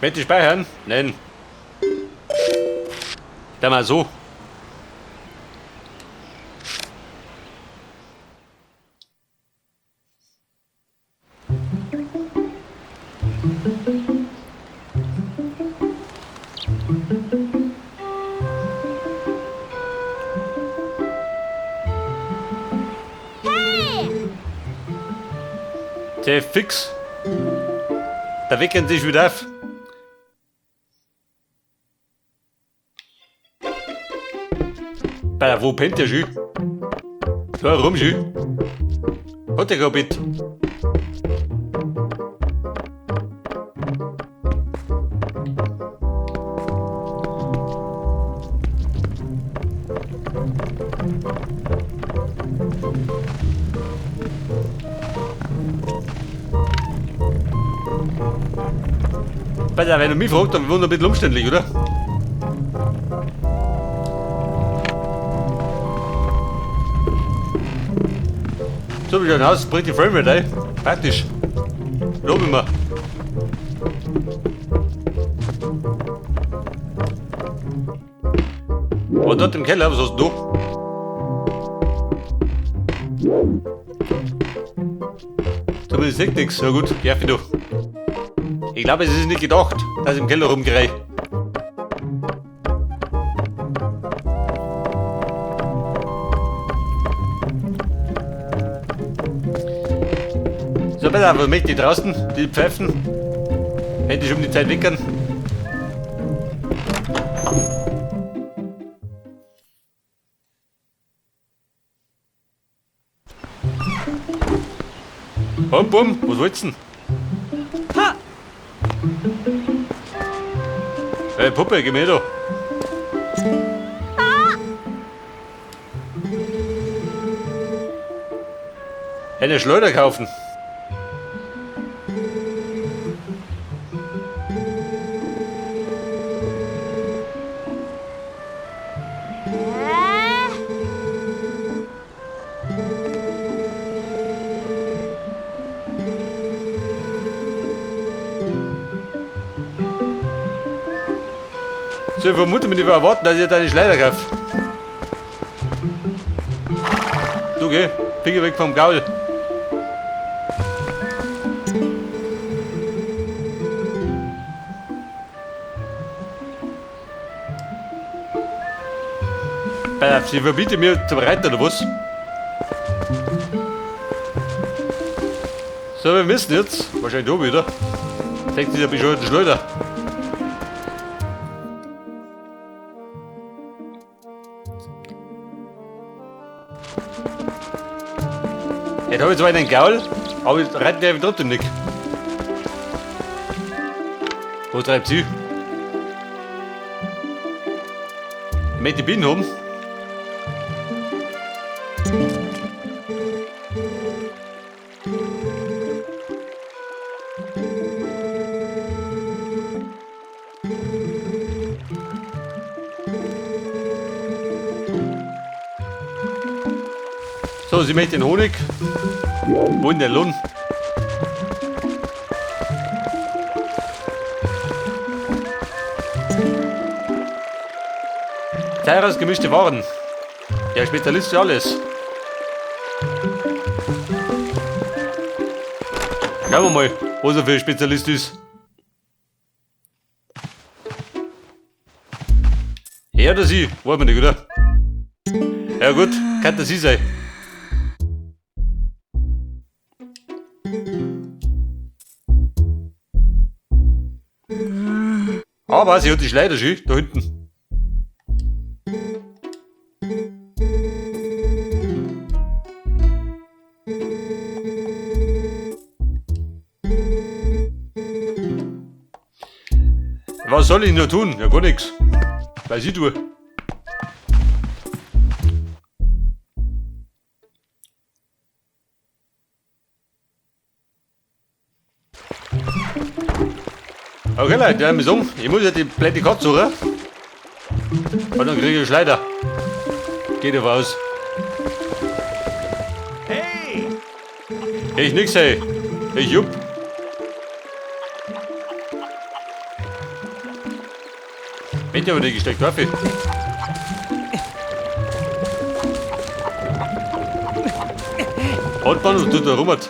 Möchte ich speichern? Nein. Dann mal so. Der fix. Da wecken sich wieder auf. Bei wo pennt der schon? Warum schon? Hat der kein Bett? Pass auf, wenn du mich fragst, dann wird ein bisschen umständlich, oder? So wie ein Haus bringt die Framerate ein. Praktisch. Lob ich mir. Und dort im Keller, was hast du? Zumindest seht nichts. Na gut, geh du. Ich glaube, es ist nicht gedacht, dass ich im Keller rumgereicht. So, pass auf, was möchte ich draußen? Die Pfeifen. Wenn die schon um die Zeit weckern. Bum, bum, was willst du denn? Ha! Hey Puppe, geh mir her da. Eine Schleuder kaufen. So, ich vermute mir, die erwarten, dass ich jetzt eine Schleuder kaufe. Du geh, Finger weg vom Gaul. Pass auf, sie verbietet mir zum Reiten oder was? So, wir müssen jetzt, wahrscheinlich da wieder, zeigt dieser bescheuerten Schleuder. Jetzt habe ich zwar einen Gaul, aber ich reite darf ich trotzdem nicht. Wo treibt sie? Ich möchte die Bienen haben. So, sie möchte den Honig. Wo in der Lohn? Teures gemischte Waren. Der Spezialist für alles. Schauen wir mal, was er für ein Spezialist ist. Er oder sie? Weiß man nicht, oder? Ja gut, kann das sie sein. Aber sie hat die Schleuder schon, da hinten. Was soll ich nur tun? Ja, gar nichts. Weiß ich tue. Okay, Leute, ja, wir sagen, ich muss ja die blöde Katze suchen. Und dann kriege ich Schleuder. Geht davon aus. Hey! Ich nix, hey. Ich jupp. Hätte aber nicht gesteckt, Waffe. Hat man und tut da rummert.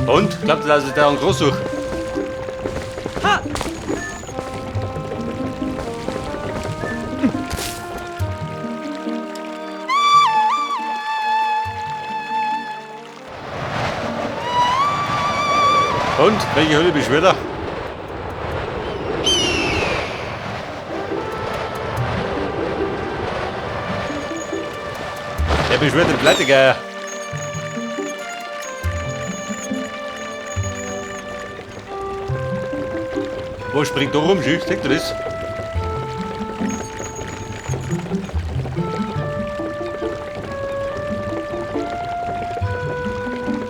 Und? Klappt das, dass ich da einen Groß suche? Ha! Und? Welche Hölle beschwert er? Der beschwert den Pleitegeier. Wo springt da rum, Schü? Seht ihr das?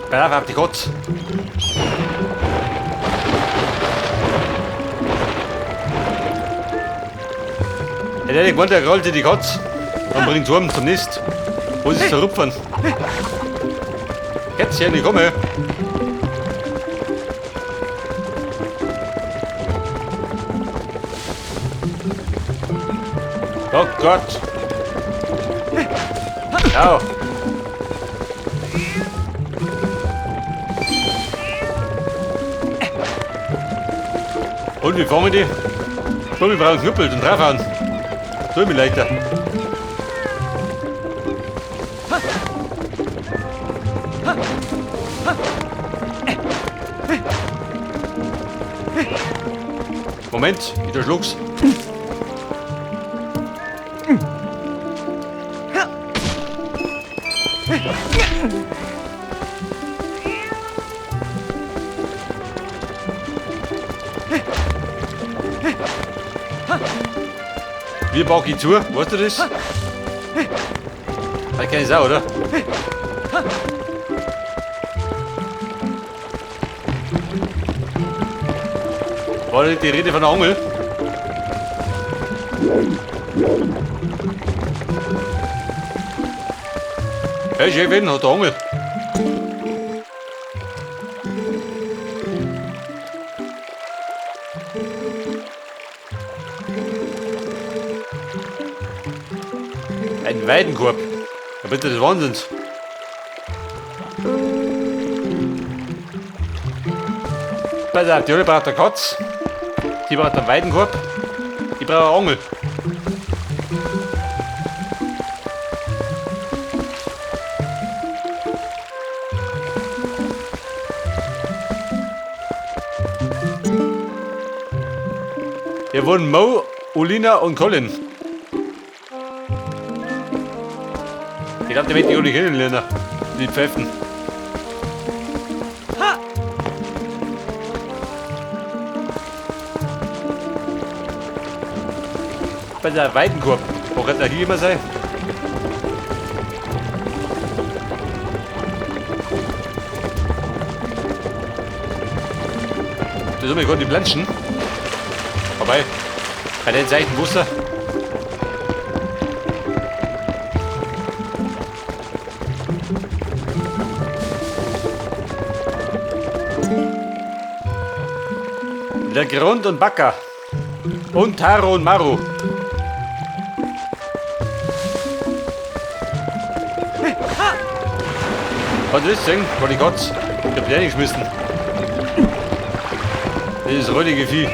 Pass auf die Kotz. Der hätte gemeint, der rollte die Katz und bringt heim zum Nest, wo sie zerrupfen. Kätzchen, ich komme. Oh Gott. Au. Und wie fangen die? Komm, wir brauchen Knüppel zum Draufhauen. So mir leichter. Moment, ich da schluck's. Wie pack ich zu? Weißt du das? Das kenn ich auch, oder? War das die Rede von der Angel? Hey Chefin, hat der Angel. Ein Weidenkorb. Ja, bitte, des Wahnsinns. Pass auf, die Olle braucht eine Katz. Die braucht einen Weidenkorb. Ich brauche eine Angel. Hier wohnen Mo, Ulina und Colin. Ich glaub, die möchte ich auch nicht kennenlernen. Die Pfeifen. Ha! Bei der Weidenkorb. Wo kann der hier immer sein? Das sind wir gerade die Planschen. Vorbei. Bei den Seiten Wasser. Der Grund und Backer. Und Taro und Maru. Was ist das denn? War die Katz. Ich hab die reingeschmissen. Das ist räudige Vieh.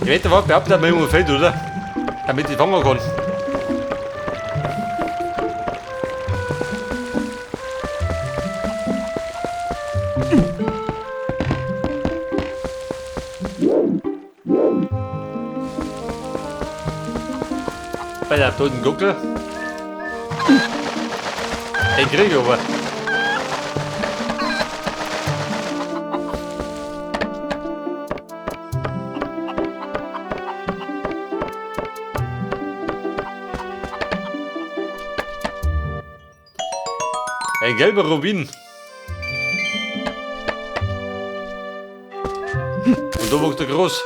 Ich wette, was behauptet, dass man irgendwo fällt, oder? Damit ich fangen kann. Bei Bei der toten Gockel. Den krieg ich aber. Ein gelber Rubin. Und da wuchs er groß.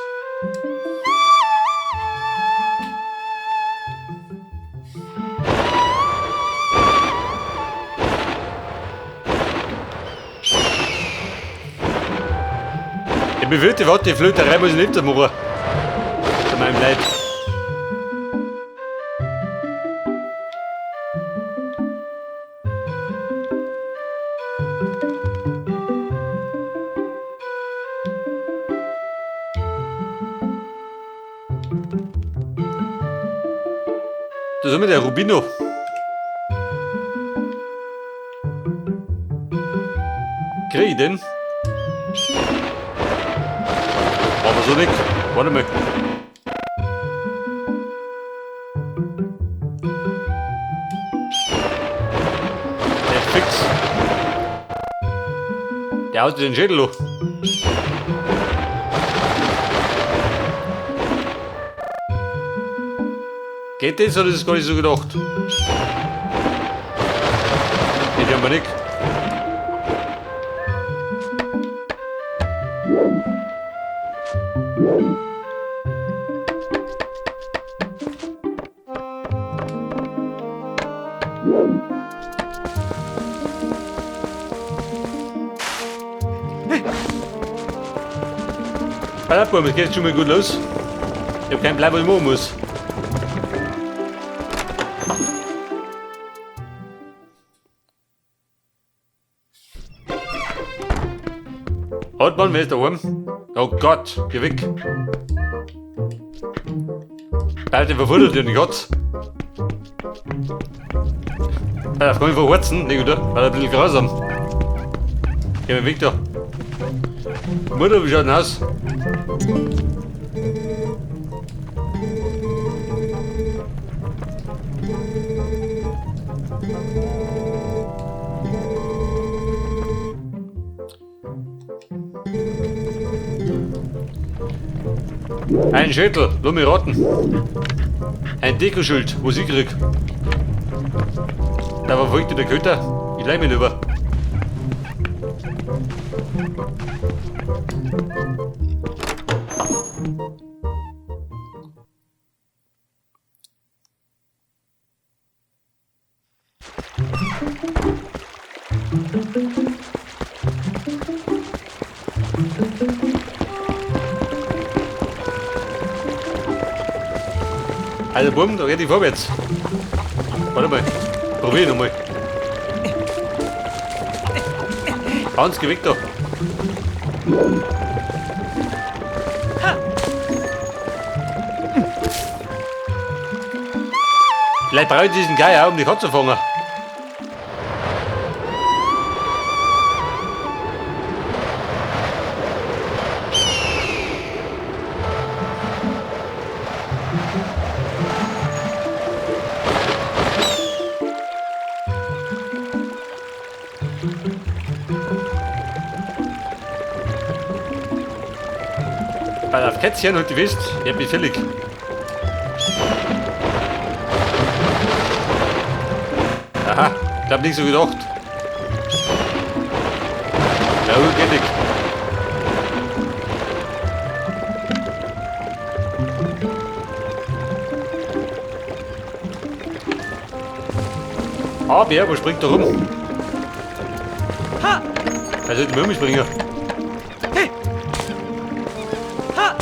Ich befürchte, was die Flöterei muss ich nicht machen. Zu meinem Leid. Das ist immer der Rubino. Krieg ich den? Aber so nicht. Warte mal. Der ist fix. Der haut dir den Schädel hoch. Geht das oder ist es gar nicht so gedacht? Geht ja mal nicht. Alter, es geht schon mal gut los. Ich hab keinen Plan, was ich machen muss. Hat man, wer ist daheim? Oh Gott, geh weg. Alter, verwundert den Gott. Alter, kann ich verhurzen? Nee, oder? Weil er ein bisschen grausam. Geh mal weg da. Mutter, wie schaut denn aus? Ein Schädel, lass mich raten. Ein Dekoschild, was ich krieg. Da verfolgt der Köter. Ich leih mich lieber. Also bumm, da geht die vorwärts. Warte mal, probier nochmal. Hans, geh weg da. Vielleicht brauche ich diesen Geier, um die Katze zu fangen. Bei auf Kätzchen und die wisst, ich bin fällig. Aha, ich hab nicht so gedacht. Ja, gut, geht nicht. Ah, Bär, wo springt da rum? Ha! Er sollte mir umspringen. Hey! Ha!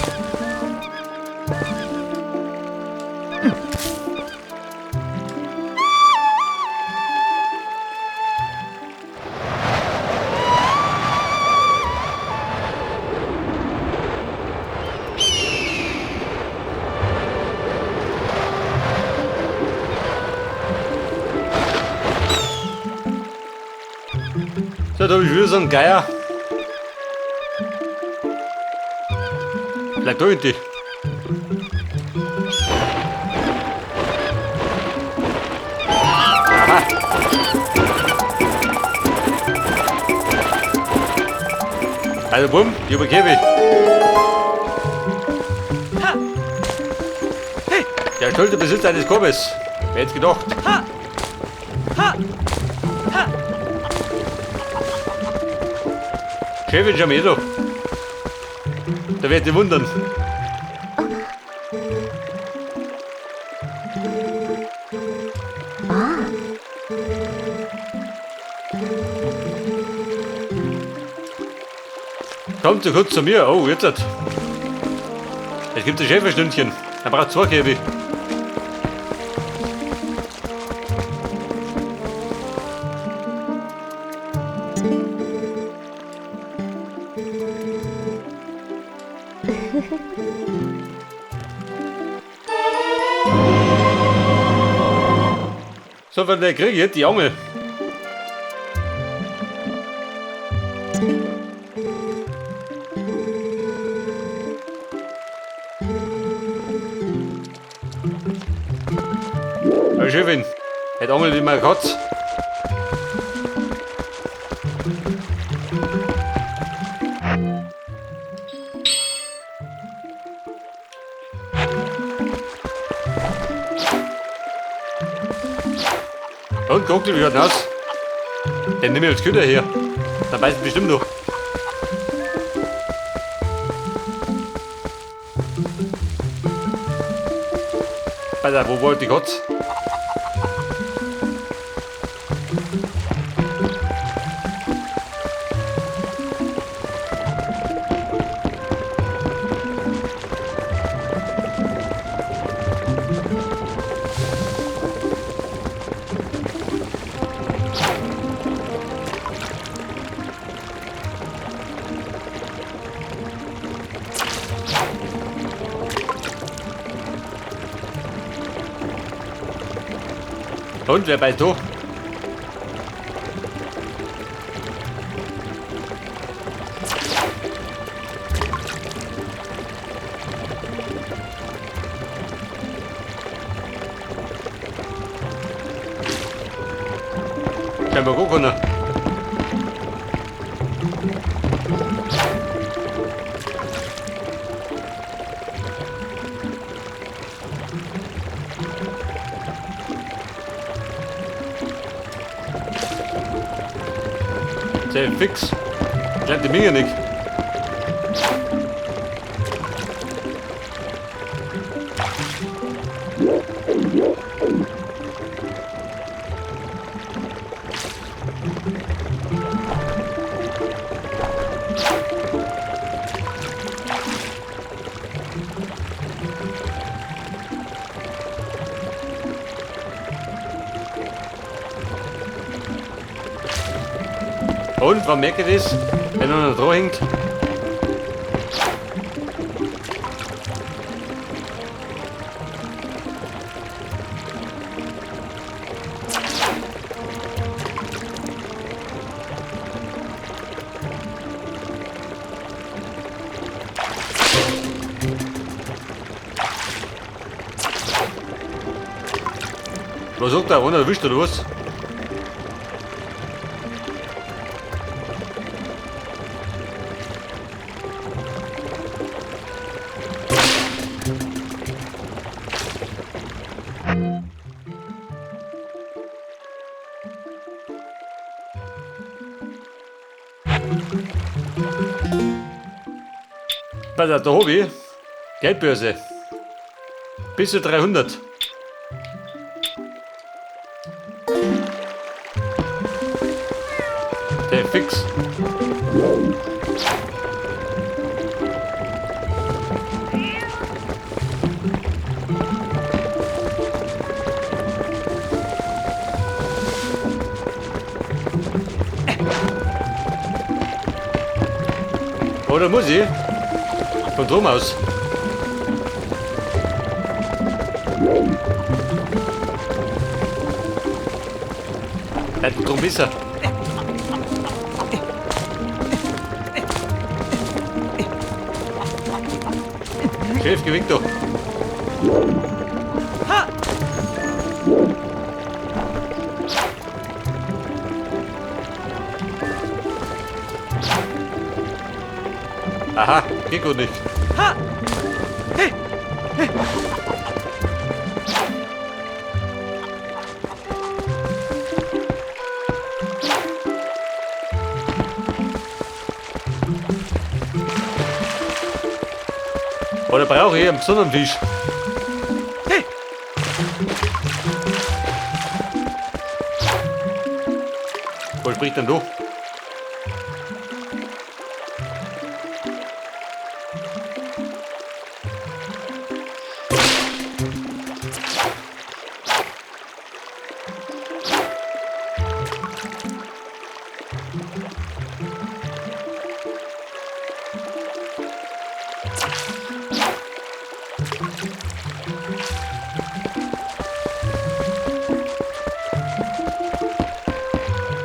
So, da hab ich wieder so einen Geier. Vielleicht da hinten. Also bumm, ich hab einen Käfig. Der stolze Besitzer eines Korbes. Wer hätte gedacht? Chefin schon mehr da. Da wird dich wundern. Kommt so kurz zu mir. Oh, jetzt. Es gibt ein Schäferstündchen. Er braucht zwei Käfig. So, von der krieg ich jetzt die Angel. Herr Chefin, hat Angel wie meine Katze. Und guck dir, wie schaut denn aus? Den nehme ich als Köder her. Dann beißt bestimmt noch. Alter, wo wollt die Kotz? Und wer beißt hoch? Scheinbar gar keiner. Sehr fix. Bleibt die Menge nicht. Und, wann merkt ihr das? Wenn er noch dran hängt? Was sagt der? Einer erwischt oder was? Pass auf, der Hobby. Geldbörse. Bis zu 300. Der fix. Oder muss ich? Von drum aus. Halt drum besser. Chef, gewinnt doch. Ha! Aha, geht gut nicht. Ha! Hey! Hey! Oder brauche ich einen besonderen Fisch? Hey! Was spricht denn du?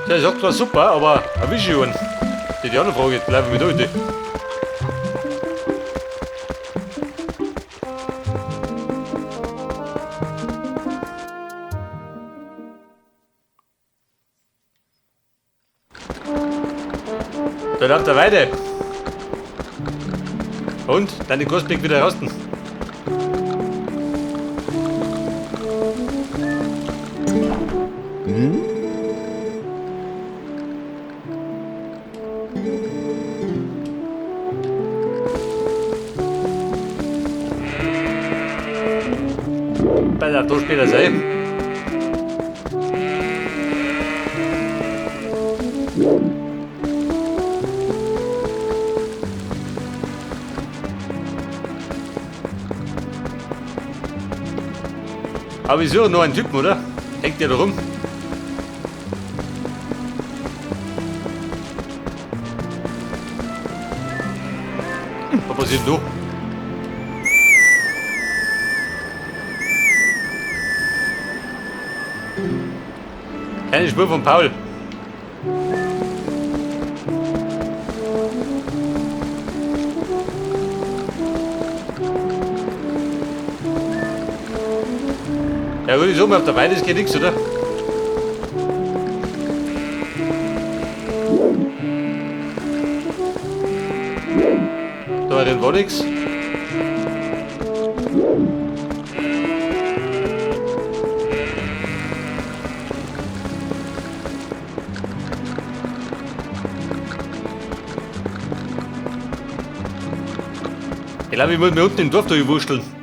Der sagt zwar super, aber erwische ich einen. Die andere Frage, jetzt bleiben wir da. Da läuft der Weide. Und deine Kosmik wieder raus. Bei der später sein. Aber ich suche noch einen Typen, oder? Hängt der da rum? Was passiert denn da? Keine Spur von Paul. Ja gut, ich sag mal, auf der Weide ist geht nichts, oder? Da rennt war nix. Ich glaube, ich muss mir unten im Dorf durchwurschteln.